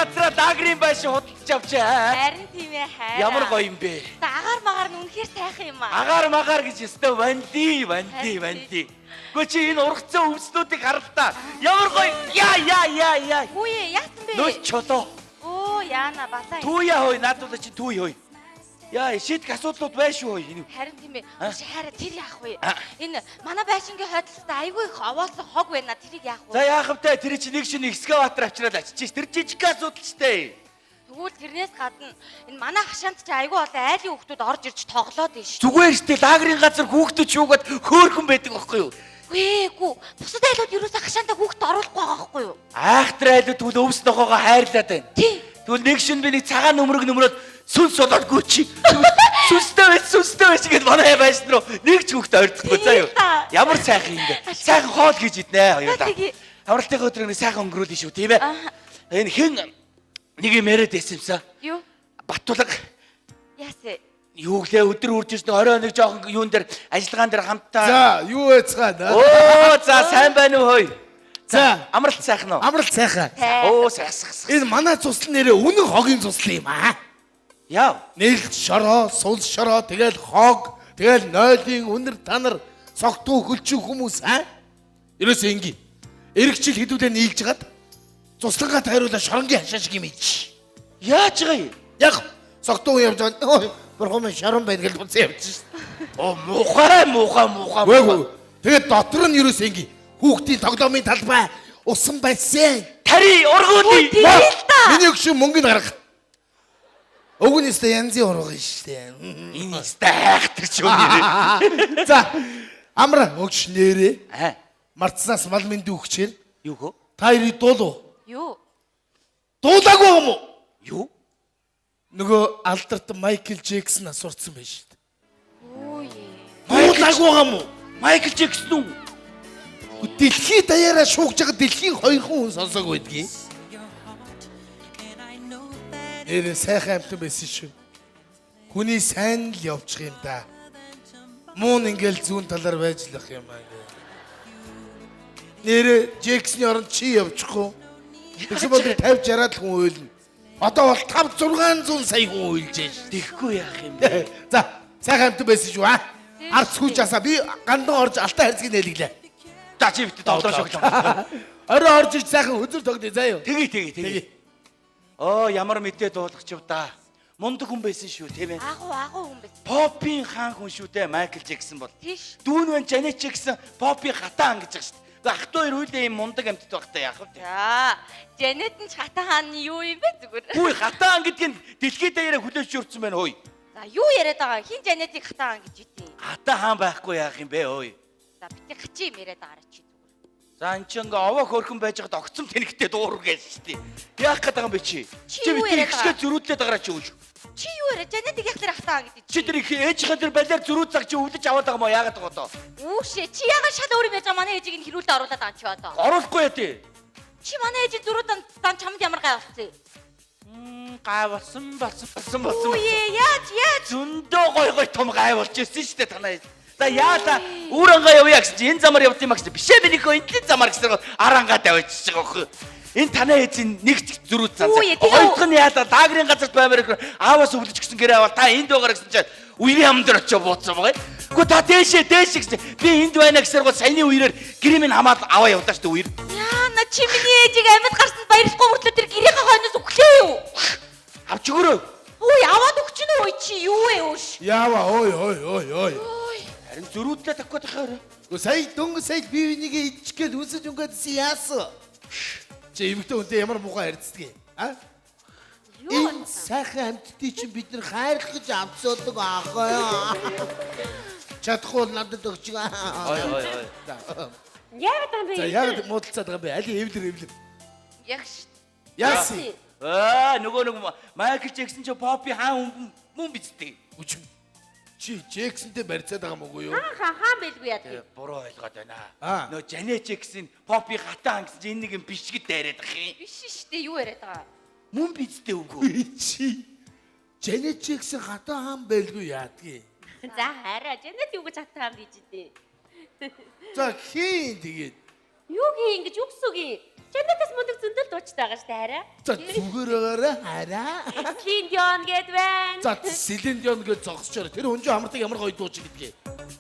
газраа лагерын байшин худалдаж авчаа. Харин тийм ээ хайр. Ямар гоё юм бэ? За агаар магаар нь үнэхээр сайхан юм аа. Агаар магаар гэж өстой ванди, ванди, ванди. Гэхдээ чи энэ ургацсан өвснүүдийг харалтаа. Ямар гоё. Яа, яа, яа, яа. Хүүе яасан бэ? Нөөц чулуу. Оо яана балаа. Түүя хөөе, наадуулаа чи түй хөөе. Яа, шийдэх асуудлууд байна шүү хөөе. Энэ Харин тийм ээ. А? Үгүй хайраа тэр яах вэ? А. Энэ манай байшингийн хойдолтой айгүй их овоосон хог байна. Тэрийг яах За вэ? яах вэ? Тэр чи нэг шинэ экскаватор авчираад ачиж ш. Тэр жижиг асуудал ч дээ. Тэгвэл тэрнээс гадна энэ манай хашаанд чи айгүй олон айлын хүүхдүүд орж ирж тоглоод байна шүү. Зүгээр штэ лагерын газар хүүхдүүд шуугаад хөөхөн байдаг байхгүй юу? Үгүй эгүй. Бусад айлууд ерөөсөө хашаандаа хүүхд оруулахгүй байгаа байхгүй юу? Айхтар айлууд тэгвэл өвс нохоогоо хайрлаад байна. Тий. Тэгвэл нэг шин би нэг цагаан нөмрөг нөмрөөд сүнс болоод гүчи. Сүнстэй байж, сүнстэй байж гэд манай байшин руу нэг ч хүүхд ойртохгүй заа юу. Тийм та. Ямар сайхан юм бэ? Сайхан хоол хийж иднэ хоёулаа. Тэгээ. Амралтын өдрийг нэг сайхан өнгөрүүлнэ шүү, тийм ээ. Аа. Энэ хэн нэг юм яриад байсан юмсан. Юу? Батулга Яасан? юу гэлээ өдөр үрж ирсэн 21 жоохон юун дээр ажиллагаан дээр хамтдаа. За, юу байцгаана? Оо за сайн байна уу хөөе. За. Амралт сайхан уу? Амралт сайхан. Оо сайхан сайхан. Энэ манай цусл нэрээ үнэн хогийн цусл юм аа. Яа. Нээлт шороо, сул шороо, тэгэл хог, тэгэл нойлын үнэр танар согтуу хөлчүү хүмүүс аа. Ерөөсөө инги. Эрэгчил хэдүүлээ нийлж гад цуслангаа тайруулаа шоронгийн хашаа шиг юм ич. Яаж байгаа юм? Яг согтуу явж байгаа. Ой, бурхан минь шорон байна гэж буцсан явж шээ. Оо муухай муухай муухай. Үгүй. Тэгээд дотор нь ерөөсөө инги. Хүүхдийн тоглоомын талбай усан байсан. Тари ургуули. Тийм л та. Миний өгшин мөнгөнд гарга. Уг нь өстой янзын урга штэ. Энэ өстой хайхтар ч юм нэрээ. За амра өгш нэрээ Аа. марцнаас мал мэндийн өгчээр Юу хөө? та хоёрыг дуулуу. Юу? Дуулаагүй юм уу? Юу? Нөгөө алдарт Майкл Джексон асуурсан байж штэ. Үгүй. Дуулаагүй юм уу? Майкл Джексон үү? Дэлхий даяараа шуугж байгаа дэлхийн хоёрхан хүн сонсоог байдгийг. Нэрээ сайхан амтан байсан шүү. Хүний сайн л явчих юм да. Муун ингээл зүүн талаар байж л ах юм аа ингээ. Нэрээ Джексны оронд чи явчихгүй. Тэгсэн бол 50 60 л хүн уйлна. Одоо бол 5 600 сая хүн уйлж байж. Тэгэхгүй яах юм бэ? За, сайхан амтан байсан шүү аа. Арц хүч асаа би гандан орж алтай хайрцгийг нээлглээ. За чи битээ тоглоо шоглоо. Орой орж ир сайхан хөзөр тогдъё заа юу. Тэгье тэгье тэгье. Оо ямар мэдээ дуулгач юу да. Мундаг хүн байсан шүү тийм ээ. Агуу агуу хүн байсан. Попын хаан хүн шүү дээ Майкл Джексон бол. Тийш. Дүүн байна Жанет Джексон попын хатаан гэж байгаа шүү дээ. Гэхдээ ах トゥ хоёр хөлөө юм мундаг амьтд байхдаа яах вэ? За, Жанет нь ч хатан хаан нь юу юм бэ зүгээр. Хүй хатаан гэдэг нь дэлхийд даяараа хүлээж зөвшөөрсөн байна хөөе. За, юу яриад байгаа? Хин Жанетыг хатан хаан гэж үгүй. Хатан хаан байхгүй яах юм бэ ой. За, бити гачи юм яриад байгаарай чи зүгээр. За эн чинь ингээ овоо хөрхөн байж байгаад огцом тэнэгтэй дуурах гэж шүү дээ. Яах гээд байгаа юм бэ чи? Чи Чи юу битгий яриад ихсгээ байгаа? зөрүүдлээд байгаараа чи үгүй. Чи юу яриа? Жанетыг яг тэр хатан хаан гэдэг Чи тэр их ээжийнхээ тэр балиар зөрүүд заг чи өвдөж аваад байгаа юм уу? Яагаад байгаа одоо? Үүшээ чи яагаад шал өөр юм яаж байгаа манай ээжийг нь хэрүүлдэ оруулаад байгаа юм чи одоо. Оруулахгүй яа тий. Чи манай ээжийн зөрүүд дан чамд ямар гай болсон юм? Гай болсон болсон болсон болсон. Үе яаж яаж Зөндөө гой гой том гай болж ирсэн шүү дээ танай. За яалаа үүр ангаа явъя гэсэн чи энэ замаар явд юм а гэсэн. Бишээ минийхөө энэлийн замаар гэсэн ар ангаа тавьчихж байгаа хөө. Энэ танай эзэн нэг ч зөрүүд цан. Үе, тэгээ Хоёр дахь нь яалаа лагерын газарт баймаар их ааваас өвлөж гисэн гэрээ аваад та энд байгаараа гэсэн чинь үерийн ам дээр очиж бууцсан байгаа. Гэхдээ та дээшээ дээш гэсэн. Би энд байна гэсээр гоо саяны үерээр гэрээ минь хамаад аваа явлаа шүү дээ үер. Яана чи миний ээжийг амьд гарсанд баярлахгүй мөртлөө тэр гэрийнхээ хойноос өглөө юу? Авч өгөөрэй. Үй аваад өгч нь үй чи юу вэ үүш? Яава ой ой ой ой. Харин зөрүүдлээ тавих гээд байхаар. Гэхдээ сая дөнгөж сая би энийг идчих гээд үсэж өнгөдсөн яасан? Чи эмэгтэй хүнтэй ямар муухай харьцдаг юм? А? Юу Энэ сайхан амьтдыг чинь бид нар хайрлах гэж авцуулдаг аахгүй юу? Чадахгүй бол надад өгч. Ой ой ой. Яагаад юм бэ? За яагаад муудалцаад байгаа юм бэ? Али эвлэр эвлэр. Яг ш. Яасан? Аа нөгөө нэг Майкл Джексон чи Поппи хаан хүн мөн биз дээ. Үчим. Чи Джексонтэй барьцаад байгаа юм уу юу? Хаан хаан хаан байлгүй яадаг. Буруу ойлгоод байна. Аа. Нөгөө Жанет Джексон Поппи хатаан гэсэн чинь энэ нэг юм биш гэд дайраад ах юм. Биш штэ юу яриад байгаа? Мөн биз дээ үгүй. Чи Жанет Джексон хатан хаан байлгүй яадгийг. За хараа Жанет юу гэж хатан хаан гэж дээ. За хийн тэгээд Юу гийн ингэж юу гэсэн үг юм? Жанетас мундаг зөндөл дуучтай байгаа штэ хараа. За зүгээр байгаарай хараа. Селин Дион гэд байна. За Селин Дион гэж зогсчоор тэр өнжөө амартыг ямар гоё дуучин гэдгийг.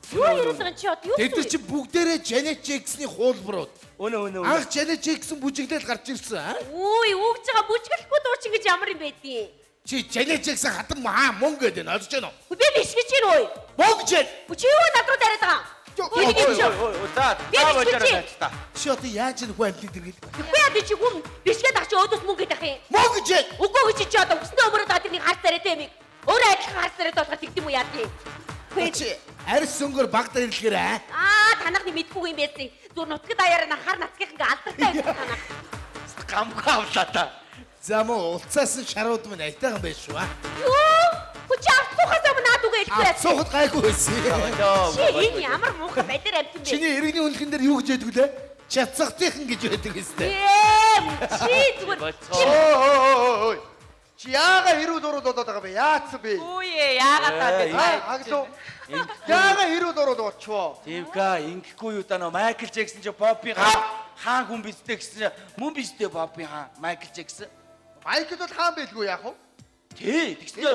Юу яриад байгаа юм чи одоо юу? Тэд нар чи бүгдээрээ Жанет Джексоны хуулбарууд. Үнэ үнэ үнэ. Анх Жанет Джексон бүжиглэл гарч ирсэн аа. Үгүй үгж байгаа бүжгэлэхгүй дуучин гэж ямар юм байдیں۔ Чи Жанет Джексон хатан хаа мөнгө гэдэг нь ойлгож байна уу? Би биш гэж юм уу? Мөнгө гэж. Чи юу над руу дараад байгаа юм? Ой ой ой за Би за биш болоорой гэж. та. Чи одоо яаж энэ хүн амьтыг дэргээд? Тэгэхгүй яа би чи хүм бишгээд ах чи өөдөөс мөнгө гэдэг юм. Мөнгө гэж. Үгүй гэж чи одоо өснөө өмөрөд одоо нэг харц царайтай юм. Өөрөө адилхан харц царайтай болохоор тэгдэм үү яа тийм. Чи арьс өнгөр баг дэрэлгээр аа. Аа танах нэг мэдгүй юм байсан. Зүр нутгад аяараа на хар нацгийнх ингээ алдартай байсан танах. Гамгүй авлаа та. За мó улцаас нь шарууд минь айтайхан байж шүү аа. Юу? Хүч авцуухаас өмнө наад үгээ хэлэхгүй яа. Цуухад гайгүй байсан. Болоо. Чи энэ ямар муухай балер амтан бэ? Чиний иргэний үнэлгэн дээр юу гэж яддаг лээ? Чацгатынхан гэж байдаг өстэй. Ээ чи зүгээр. Болцоо. Ой ой ой. Чи яага хэрүү дурууд болоод байгаа бэ? Яатсан бэ? Үгүй ээ, яагаад таа Ээ, бэ? Аа, аглуу. Яага хэрүү дурууд болчихвоо. Тивка ингэхгүй юу да нөө Майкл Джексон чи Бобби хаан хаан хүн бистэй гэсэн чи мөн бистэй Бобби хаан Майкл Джексон. Майкл бол хаан байлгүй яах вэ? Тий тэгсэн чи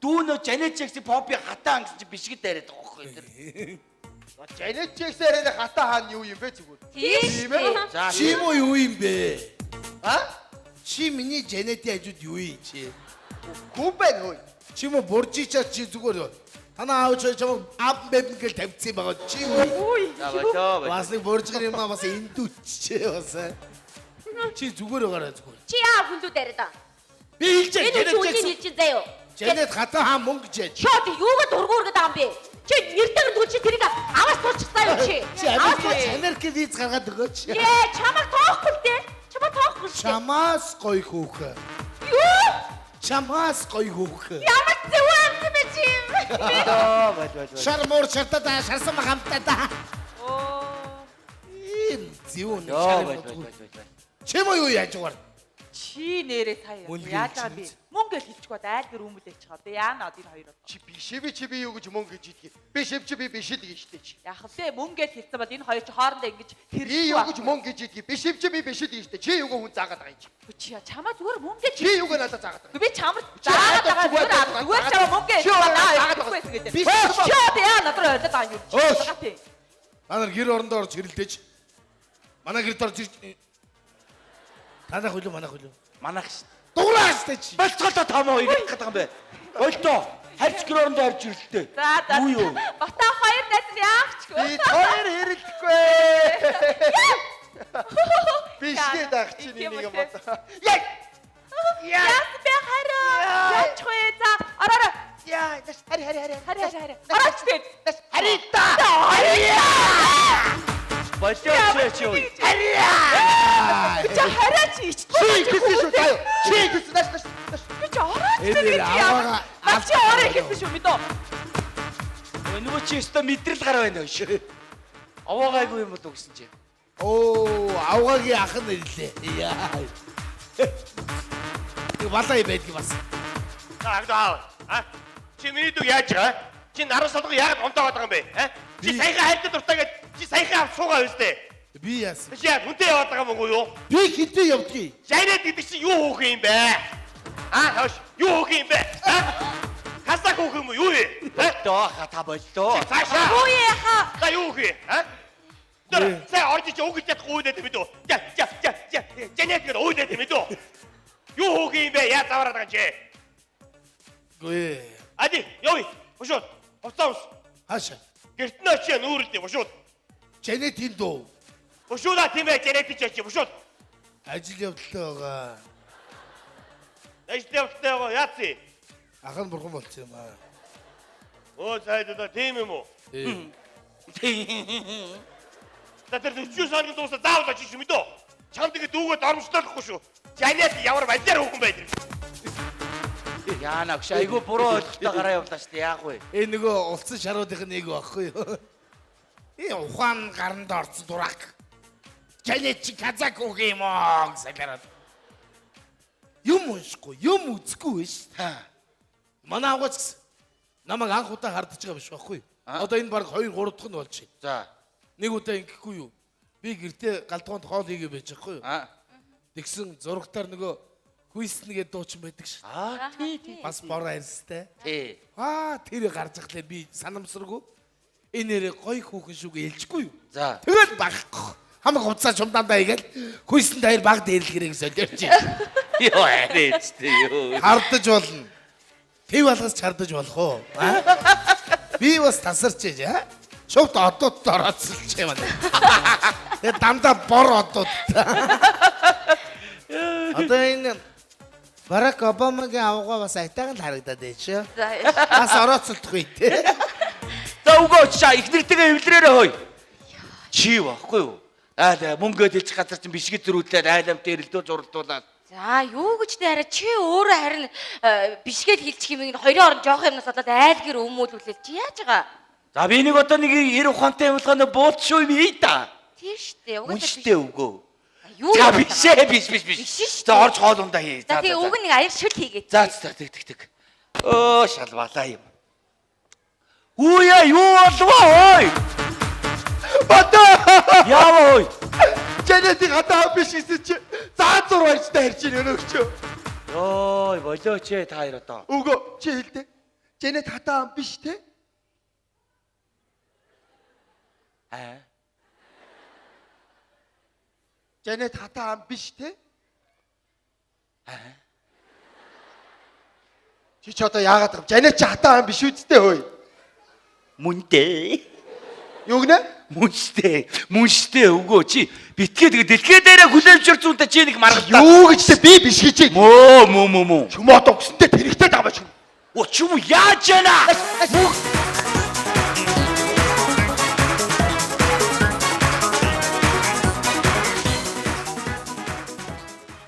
дүү нөө Жанет Джексон Бобби хатаан гэсэн чи бишгэд дайраад байгаа байхгүй тэр. Жанет Джексон арай хатаа хаан юу юм бэ зүгээр? Тийм ээ. За Чи мó юу юм бэ? А? Чи миний Жанетийн хажууд юу юм чи? Хүн байна хөөе. Чи мó буржичаа чи зүгээр танаа аав чи чамайг ав бэб гэл тавьчихсан байгаа чи юу? Үгүй. За болоо. Бас нэг буржгар юм аа бас эндүүччээ бас. Чи зүгээр байгаарай зүгээр. Чи яа хүндүүд яриад байгаа? Би хэлж Энэ Жанет чи үнийг Джексон. хэлж заяо. Жанет хатан хаан мөнгө гэж. Чи одоо юугаа дургуургээд байгаа юм бэ? Чи нэртэйг түл чи тэрийг аваас туучсан юу чи? Чи Америк Америк виз гаргаад өгөөч. Ээ чамайг тоохгүй л дээ. Чамайг тоохгүй л дээ. Чамаас гоё хүүхэн. Юу? Чамаас гоё хүүхэн. Ямар зөв амт бэ чи юм? Болоо бол бол. Шар муур шартаа шарсан хамтаа да. Оо. Ийм зөв нэг Йоо шар бол юм бол уу? бол. Чи мó юу яаж угаар? Чи нэрээ сая Мөнгө яаж байгаа хэлчих. би? Мөнгө л хэлчих бод айл гэр өмөлээч байгаа. Одоо яана одоо энэ хоёр одоо. Чи биш би чи би юу гэж мөнгө гэж идэх. Би шив чи би биш л гэж штэ чи. Яах вэ? Мөнгө л хэлсэн бол энэ хоёр чи хоорондоо ингэж Би хэрэг юу гэж мөнгө гэж идэх. Би шив чи би биш л гэж штэ. Чи юугаа хүн заагаад байгаа юм чи. Чи чамаа зүгээр мөнгө л Чи юугаа надад заагаад байгаа юм. Би чамд заагаад байгаа зүгээр зүгээр чамаа мөнгө Чи хэлсэн өөрөө аа заагаад хэлэхгүй байгаа. байсан гэдэг. Би Чи одоо яа над руу ойлоод байгаа юм чи. Өөш. Байгаа тийм. Та нар гэр орондоо орж хэрэлдэж. Манай гэрд орж ирж. Танах хөлөө манах хөлөө. Манах шүү. Дуурай штэ чи. Болцголоо томоо ирэх гэдэг юм бэ. Болтоо. Харьц гэр орондоо орж ирэлтэй. За за. Юу юу? Бата хоёр дайсан яах ч Би гоо. хоёр хэрэлдэхгүй. Бишгээд ах чи нэг юм бод. Яа. Яасан бэ хараа? Яач вэ? За ороорой. Яа, нас хари хари хари. Хари хари хари. Орооч тэгээд. Нас хари та. Болоо чи юу? Чи хараа чи ичдэг. Чи гэсэн шүү заяа. Чи гэсэн нас нас нас. Би чи орооч Энэ тэгээд нэр аваагаа яа. Чи ороо ихсэн шүү мэдөө. Нөгөө чи өстө мэдрэл гараа байна өөш. Овоогайгүй юм болов гэсэн чи. Оо, аваагийн ах нь ирлээ. Яа. Тэг балаа юм байдгийг бас. За аав. А? Чи миний дүү яаж байгаа? Чи наран солгоо яагаад онтоогоод байгаа юм бэ? А? Чи саяхан хайртай дуртай гээд чи саяхан ав суугаа өстэй. Би яасан? Чи яа хүнтэй яваад байгаа юм уу юу? Би хитээ явдгийг. Жайнаад гэдэг чи юу хөөх юм бэ? А хоош юу хөөх юм бэ? А? Казак хөөх юм уу юу юм? А? Болтоо ха та болтоо. Цаашаа. Юу яха? За юу хөөх юм? А? Сая орж ич өгч чадахгүй үү гэдэг мэдүү. За за за за Жанет гэдэг өөдөө тийм мэдүү. Юу хөөх юм бэ? Яа заваараад байгаа юм чи? Гүй. Ади, явъя. Бушууд. Хувцас ус. Хаашаа. Гэрт нь очие нүүрэлдэ бушууд. Жанетийн дүү. Бушуудаа тийм ээ Жанет ч очие бушууд. Ажил явдалтай байгаа. Ажил явдалтай байгаа яац. Ах нь бурхан болчихсон юм аа. Өө сайд одоо тийм юм уу? Тий. За тэр 49 хоногийн дуусаа заавал очиж шүү мэдөө. Чамд ингэ дүүгээ дормжлохгүй шүү. Жанет ямар балиар хүүхэн байдаг. Яана өгш айгүй буруу ойлголттой гараа явлаа шүү дээ. Яах вэ? Энэ нөгөө улцсан шаруулынх нь нэг байхгүй юу? Э ухаан гаранд орсон дурак. Жанет чи казак үг юм уу гэсэн. Юм уншихгүй, юм үзэхгүй биш. Манай авгаач гэсэн. Намайг анх удаа хардж байгаа биш байхгүй юу? Одоо энэ баг 2 3 дахь нь болж байна. За. Нэг удаа ингэхгүй юу? Би гэртээ галдгоонд хоол хийгээ байж байхгүй юу? А. Тэгсэн зурагтаар нөгөө Хүйсэн гэдэг дуучин байдаг ш. Аа тий тий. Бас бор арьстай. Тий. Аа тэр гарч ахлаа би санамсаргүй. Энэ нэрээ гоё хүүхэн шүүгээ хэлчихгүй юу? За. Тэгэл багхгүй. Хамаг хуцаа чумдаандаа игээл Хүйсэн даяар баг дээрлэгэрээ гэж солиорч. Йоо арай ч тий юу. Хардаж болно. Тэв алгас чардаж болох уу? Аа? Би бас тасарч ээж аа? Шувт одууд орооцолч юм аа. Тэгээ дандаа бор одууд. Одоо энэ Барак Обамагийн авгаа бас айтайхан л харагдаад байж шээ. За. Бас орооцолдохгүй те. За өгөө чаа их нэртэйгээ эвлэрээрээ хой. Чи байхгүй юу? Аа мөнгөө дэлчих газар чинь бишгэд зөрүүлээд айл амт эрэлдүү зурлдуулаад. За юу гэж тэ арай чи өөрөө харин бишгээл хилчих юм ин хоёрын орон жоох юмнаас болоод айл гэр өмүүлүүлэл чи яаж байгаа? За би нэг одоо нэг эр ухаантай юмлгааны буулт шүү юм хий та. Тийм штэ. Мөн штэ өгөө. Юу За юм биш ээ биш биш биш. Биш шүү За орж хоол ундаа хий. За тэгээ үг нэг аяр шүл хийгээ. За за тэг тэг тэг. Өө шалвалаа юм. Үе юу болов ой? Бата! Яава ой. Жанетыг хатаа биш гэсэн чи заа зур баяжтай харж ийн өнөөгч. Йой болооч ээ та хоёр одоо. Өгөө чи хэлдэ. Жанет хатаа биш те? Аа. Жанет хатаа биш те? Аа. Чи ч одоо яагаад байгаа юм? Жанет чи хатаа биш үсттэй хөөе. Мөнтэй. Юу гинэ? Мөн штэ. Мөн штэ өгөө чи битгээ тэгээ дэлхээ дээрээ хүлээмжшөр зүүнтэй чи нэг маргалдаа. Юу гэж те би биш гэж. Мөө мөө мөө мөө. Чүм одоо өсөнтэй тэрэгтэй байгаа юм. Оо чүм яаж яана? Мөн